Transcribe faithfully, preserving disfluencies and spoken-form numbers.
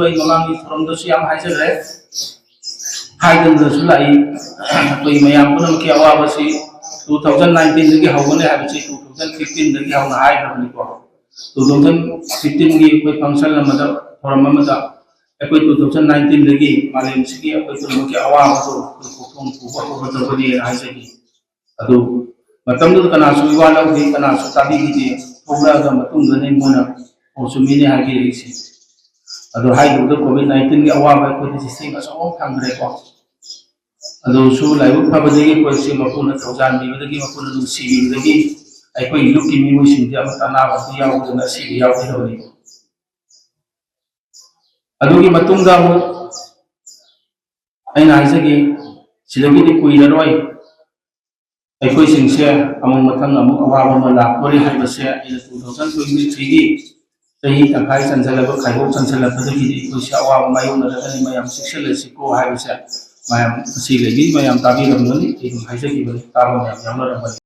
ꯑꯩ ꯃꯃꯥꯡꯒꯤ ꯊꯧꯔꯝꯗꯁꯨ ꯌꯥꯝ ꯍꯥꯏꯖꯈ꯭ꯔꯦ, ꯍꯥꯏꯗꯅꯁꯨ ꯂꯥꯛꯏ꯫ ꯑꯩꯈꯣꯏ ꯃꯌꯥꯝ ꯄꯨꯝꯅꯃꯛꯀꯤ ꯑꯋꯥꯕꯁꯤ two thousand nineteen ꯗꯒꯤ ꯍꯧꯒꯅꯤ ꯍꯥꯏꯕꯁꯤ two thousand fifteen ꯗꯒꯤ ꯍꯧꯅ ꯍꯥꯏꯈ꯭ꯔꯕꯅꯤꯀꯣ꯫ Two thousand fifteen ꯒꯤ ꯑꯩꯈꯣꯏ function ꯑꯃꯗ, ꯊꯧꯔꯝ ꯑꯃꯗ, ꯑꯩꯈꯣꯏ two thousand nineteen ꯗꯒꯤ ꯃꯥꯂꯦꯝꯁꯤꯒꯤ ꯑꯩꯈꯣꯏ ꯄꯨꯝꯅꯃꯛꯀꯤ ꯑꯋꯥꯕꯗꯨ ꯑꯩꯈꯣꯏ ꯀꯣꯛꯊꯣꯡ ꯄꯨꯕ ꯍꯧꯒꯗꯕꯅꯦꯅ ꯍꯥꯏꯖꯒꯦ꯫ ꯑꯗꯨ ꯃꯇꯝꯗꯨꯗ ꯀꯅꯥꯁꯨ ꯏꯋꯥ ꯂꯧꯗꯦ, ꯀꯅꯥꯁꯨ ꯇꯥꯕꯤꯈꯤꯗꯦ꯫ ꯊꯣꯛꯂꯛꯑꯒ ꯃꯇꯨꯡꯗꯅꯤ ꯃꯣꯏꯅ "ꯑꯣ, ꯆꯨꯝꯃꯤꯅꯦ" ꯍꯥꯏꯕꯤꯔꯛꯏꯁꯦ꯫ ꯑꯗꯣ ꯍꯥꯏꯔꯤꯕꯗꯣ COVID nineteen ꯒꯤ ꯑꯋꯥꯕ ꯑꯩꯈꯣꯏꯗ ꯆꯩꯊꯦꯡ ꯑꯆꯧꯕ ꯑꯃ ꯐꯪꯈ꯭ꯔꯦꯀꯣ꯫ ꯑꯗꯨꯁꯨ ꯂꯥꯏꯕꯛ ꯐꯕꯗꯒꯤ ꯑꯩꯈꯣꯏꯁꯦ ꯃꯄꯨꯅ ꯊꯧꯖꯥꯟꯕꯤꯕꯗꯒꯤ, ꯃꯄꯨꯅ ꯅꯨꯡꯁꯤꯕꯤꯕꯗꯒꯤ ꯑꯩꯈꯣꯏ ꯂꯨꯞꯀꯤ ꯃꯤꯑꯣꯏꯁꯤꯡꯁꯦ ꯑꯃꯠꯇ ꯑꯅꯥꯕ ꯑꯝꯇ ꯌꯥꯎꯗꯅ ꯁꯤꯕ ꯌꯥꯎꯈꯤꯗꯕꯅꯤ꯫ ꯑꯗꯨꯒꯤ ꯃꯇꯨꯡꯗ ꯑꯃꯨꯛ ꯑꯩꯅ ꯍꯥꯏꯖꯒꯦ, ꯁꯤꯗꯒꯤꯗꯤ ꯀꯨꯏꯔꯔꯣꯏ ꯑꯩꯈꯣꯏꯁꯤꯡꯁꯦ ꯑꯃꯨꯛ ꯃꯊꯪ ꯑꯃꯨꯛ ꯑꯋꯥꯕ ꯑꯃ ꯂꯥꯛꯇꯣꯔꯤ ꯍꯥꯏꯕꯁꯦ ꯑꯩꯅ two thousand twenty three ꯒꯤ ꯆꯍꯤ ꯇꯪꯈꯥꯏ ꯆꯟꯁꯤꯜꯂꯕ, ꯈꯥꯏꯗꯣꯛ ꯆꯟꯁꯤꯜꯂꯛꯄꯗꯒꯤꯗꯤ ꯑꯩꯈꯣꯏꯁꯦ ꯑꯋꯥꯕ ꯃꯥꯌꯣꯛꯅꯔꯒꯅꯤ꯫ ꯃꯌꯥꯝ ꯆꯦꯛꯁꯤꯜꯂꯁꯤꯀꯣ ꯍꯥꯏꯕꯁꯦ ꯃꯌꯥꯝ ꯉꯁꯤ ꯂꯩꯕꯤ ꯃꯌꯥꯝ ꯇꯥꯕꯤꯔꯝꯒꯅꯤ꯫ ꯑꯩ ꯑꯗꯨꯝ ꯍꯥꯏꯖꯈꯤꯕꯅꯤ, ꯇꯥꯕ ꯃꯌꯥꯝ ꯌꯥꯎꯅꯔꯝꯒꯅꯤ꯫